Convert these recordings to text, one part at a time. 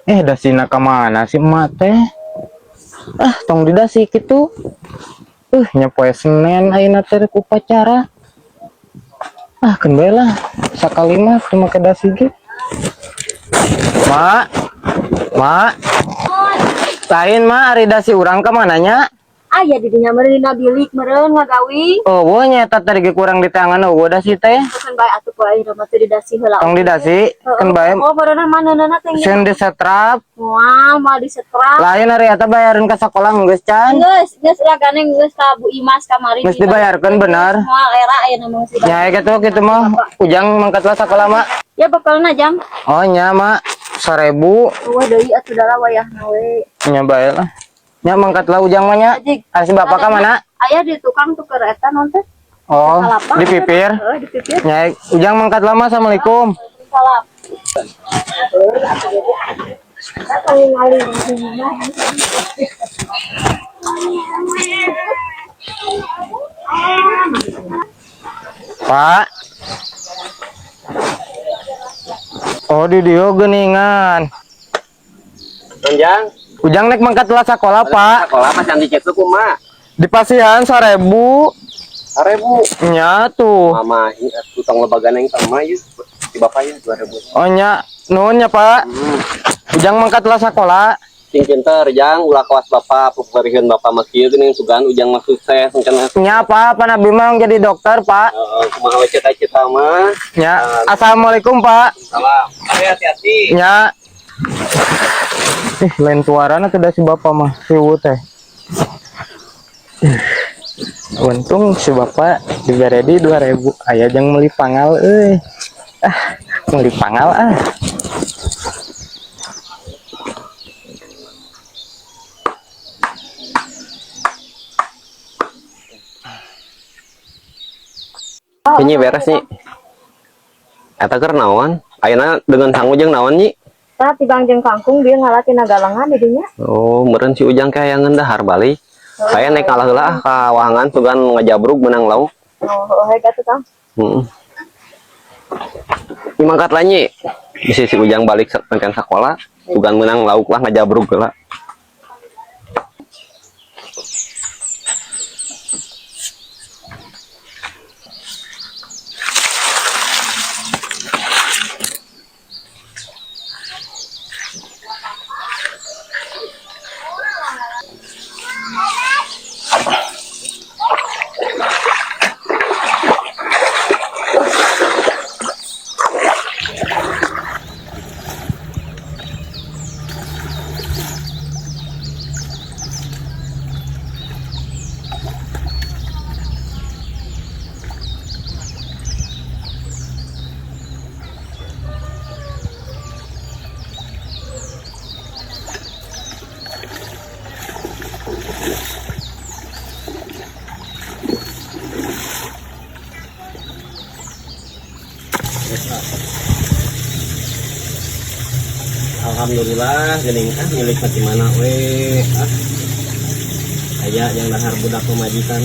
Dasina ka mana sih emak teh? Ah, tong didasi kitu. Nya poe Senin ayeuna teh rek upacara. Ah, keun bae lah. Sakali mah teu make dasi ge. Mak. Mak. Lain mak, ari dasi urang ka mana nya? Aya di dinya meureun, dina bilik meureun ngagawi. Oh, nya eta tadi ge kurang di tangan euweuh dasi teh. Keun bae atuh, poe ayeuna mah teu didasi heula. Tong didasi, keun bae. Oh, meureunna maneunana teh. Sieun disetrap. Moal, moal disetrap. Lain, ari eta bayarin ka sekolah geus can? Geus, geus lagane geus ka Bu Imas kamari. Geus dibayarkeun bener? Moal era ayeuna mah geus dibayar. Nya kitu kitu mah Ujang mangkat lah sekolah, Mak. Ya bekalna, Jang. Oh nya, Mak, 1000. Euweuh deui atuh dalah wayahna we. Nya bae lah. Nya mangkat lah Ujang mah nya. Ajig. Ari si bapak ka mana? Aya di tukang tuker eta non teh. Oh, Kalapa. di pipir. Heeh, di pipir. Nya Ujang mangkat lama. Assalamualaikum. Salam. Pak. Oh, di dieu geuningan. Ujang, Ujang nek mangkat lah sekolah, Pak. sekolah pas yang dicek kumaha? Di pasihan 1000. 1000. Nya tuh. Mama, atuh tong loba ganeng sama yuk. Di bapak ya 2000. Oh nya, nuhun nya, Pak. Ujang mangkat lah sekolah. Sing pinter, Jang, ulah kawas bapak, peperiheun bapak mah kieu geuning, sugan Ujang mah sukses engkeun. Nya, Pak, Pak Nabi mah jadi dokter, Pak. Heeh, kumaha we cita-cita mah. Nya, assalamualaikum, Pak. Salam. Ayo hati-hati. Nya. Lain tuaran atau si bapak mah, riwu teh. Untung si bapak dibere di 2000. Aya jang meuli pangal euy. Ah, meuli pangal ah. Ini beres nih. Eta keur naon? Ayeuna dengan sangu jeung naon, Nyi? Tah tibang jeung kangkung dia ngalah tina galangan di dinya. Oh, meureun si Ujang kayangan dahar balik. Saya naik kalah heula ah ka wahangan, sugan ngajabrug menang lauk. Oh, heuh atuh, Kang. Heeh. Ini mangkat lah, Nyi. Bisa si Ujang balik makan sekolah, sugan menang lauk lah ngajabrug heula. Alhamdulillah geuning ah milik mati mana we ah. Aya yang dahar budak pemajikan.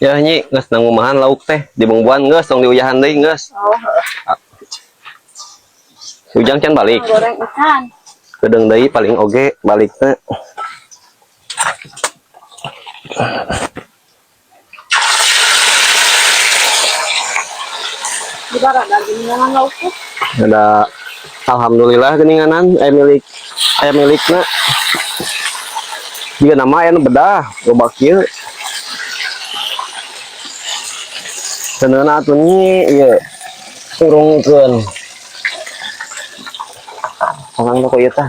Ya Nyi, geus nangumahan lauk teh, dibungbuan geus, tong diuyahan deui geus. Oh, heuh. Si Ujang can balik. Goreng ikan. Kedeung deui paling oge balikna. Di barada geuningan lauk teh. Ada alhamdulillah geuninganan aya milik, aya milikna. Jiga nama aya nu bedah, loba kieu. Sebenarnya atuh Nyi, ieu urungkeun. Orang toko ieu tah.